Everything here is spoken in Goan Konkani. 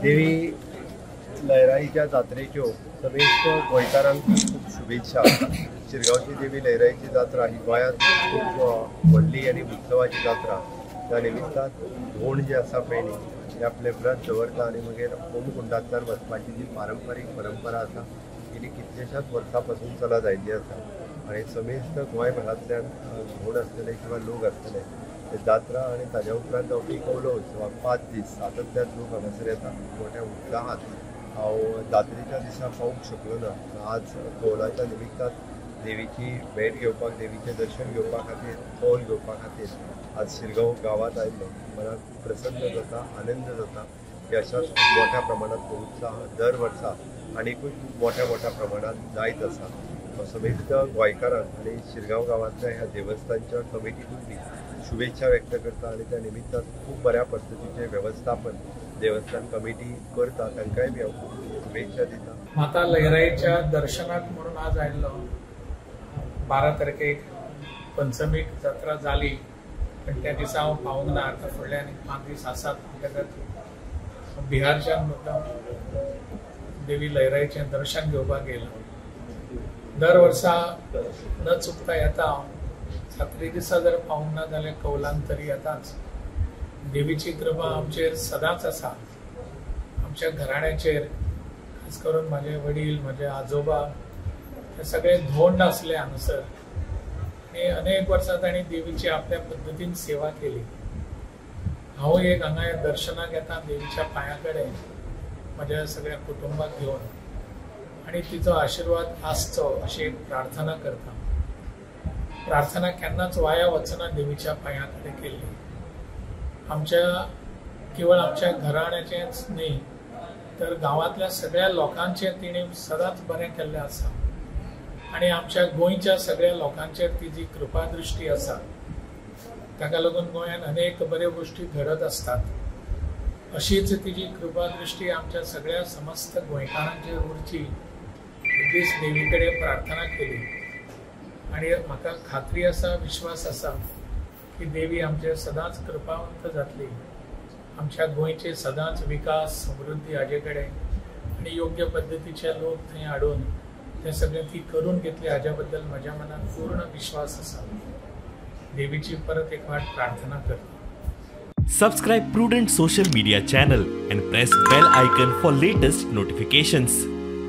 देवी लयराईच्या जात्रेच्यो समेस्त गोंयकारांक खूब शुभेच्छा। शिरगांवची देवी लयराईची जात्रा ही गोंयांत खूब व्हडली आनी उत्सवाची जात्रा। त्या निमित्तान धोंड जे आसा पळय न्ही ते आपले व्रत दवरता आनी मागीर होमकुंडांतल्यान वचपाची जी पारंपारीक परंपरा आसा गेली कितल्याशाच वर्सां पासून चलत आयिल्ली आसा आनी समेस्त गोंयभरांतल्यान धोंड आसतले किंवा लोक आसतले ते जात्रा आनी ताज्या उपरांत जावपी कवलो उत्सवाक 5 दीस सातत्यान लोक हांगासर येता मोठ्या उत्साहात। हांव जात्रेच्या दिसा पावूंक शकलो ना, आज कौलाच्या निमित्तान देवीची भेट घेवपाक, देवीचें दर्शन घेवपा खातीर, कौल घेवपा खातीर आज शिरगांव गांवांत आयिल्लो। मनाक खूब प्रसन्न जाता, आनंद जाता की अशाच खूब मोठ्या प्रमाणांत उत्साह दर वर्सा आनीकूय खूब मोठ्या मोठ्या प्रमाणांत जायत आसा। समेस्त गोंयकारांक आनी शिरगांव गांवांतल्या ह्या देवस्थानच्या कमिटीकूय बी शुभेच्छा व्यक्त करता आनी त्या निमित्तान खूब बऱ्या पद्दतीचें वेवस्थापन देवस्थान कमिटी करता, तांकांय बी हांव खूब शुभेच्छा दिता। माता लयराईच्या दर्शनाक म्हणून आज आयिल्लो। 12 तारखेक पंचमीक जात्रा जाली, पण त्या दिसा हांव पावूंक ना। आतां फुडले आनी 5 दीस आसात म्हणटकच बिहारच्यान मुद्दाम देवी लयराईचें दर्शन घेवपाक येयलां। दर वर्सा न चुकता येता हांव। जात्रे दिसा जर पावूंक ना जाल्यार कौलान तरी येताच। देवीची कृपा आमचेर सदांच आसा, आमच्या घराण्याचेर, खास करून म्हाजे वडील, म्हाजे आजोबा हे सगळे धोंड आसले हांगासर आनी अनेक वर्सां तांणी देवीची आपल्या पद्दतीन सेवा केली। हांव एक हांगा दर्शनाक येता देवीच्या पांया कडेन म्हज्या सगळ्या कुटुंबाक घेवन आनी तिचो आशिर्वाद आसचो अशी एक प्रार्थना करता। प्रार्थना केन्नाच वाया वचना देवीच्या पांया कडेन केल्ली। आमच्या केवळ आमच्या घराण्याचेंच न्ही तर गांवांतल्या सगळ्या लोकांचें तिणें सदांच बरें केल्लें आसा आनी आमच्या गोंयच्या सगळ्या लोकांचेर तिजी कृपादृष्टी आसा। ताका लागून गोंयांत अनेक बऱ्यो गोश्टी घडत आसतात। अशीच तिजी कृपादृष्टी आमच्या सगळ्या समस्त गोंयकारांचेर उरची दीस देवी कडेन प्रार्थना केली आनी म्हाका खात्री आसा, विश्वास आसा की देवी आमचेर सदांच कृपावंत जातली। आमच्या गोंयचे सदांच विकास, समृद्धी हाजे कडेन आनी योग्य पद्दतीचे लोक थंय हाडून ते सगळें ती करून घेतली हाज्या बद्दल म्हज्या मनात पूर्ण विश्वास आसा। देवीची परत एक वाट प्रार्थना करता। Subscribe Prudent social media channel and press bell icon for latest notifications.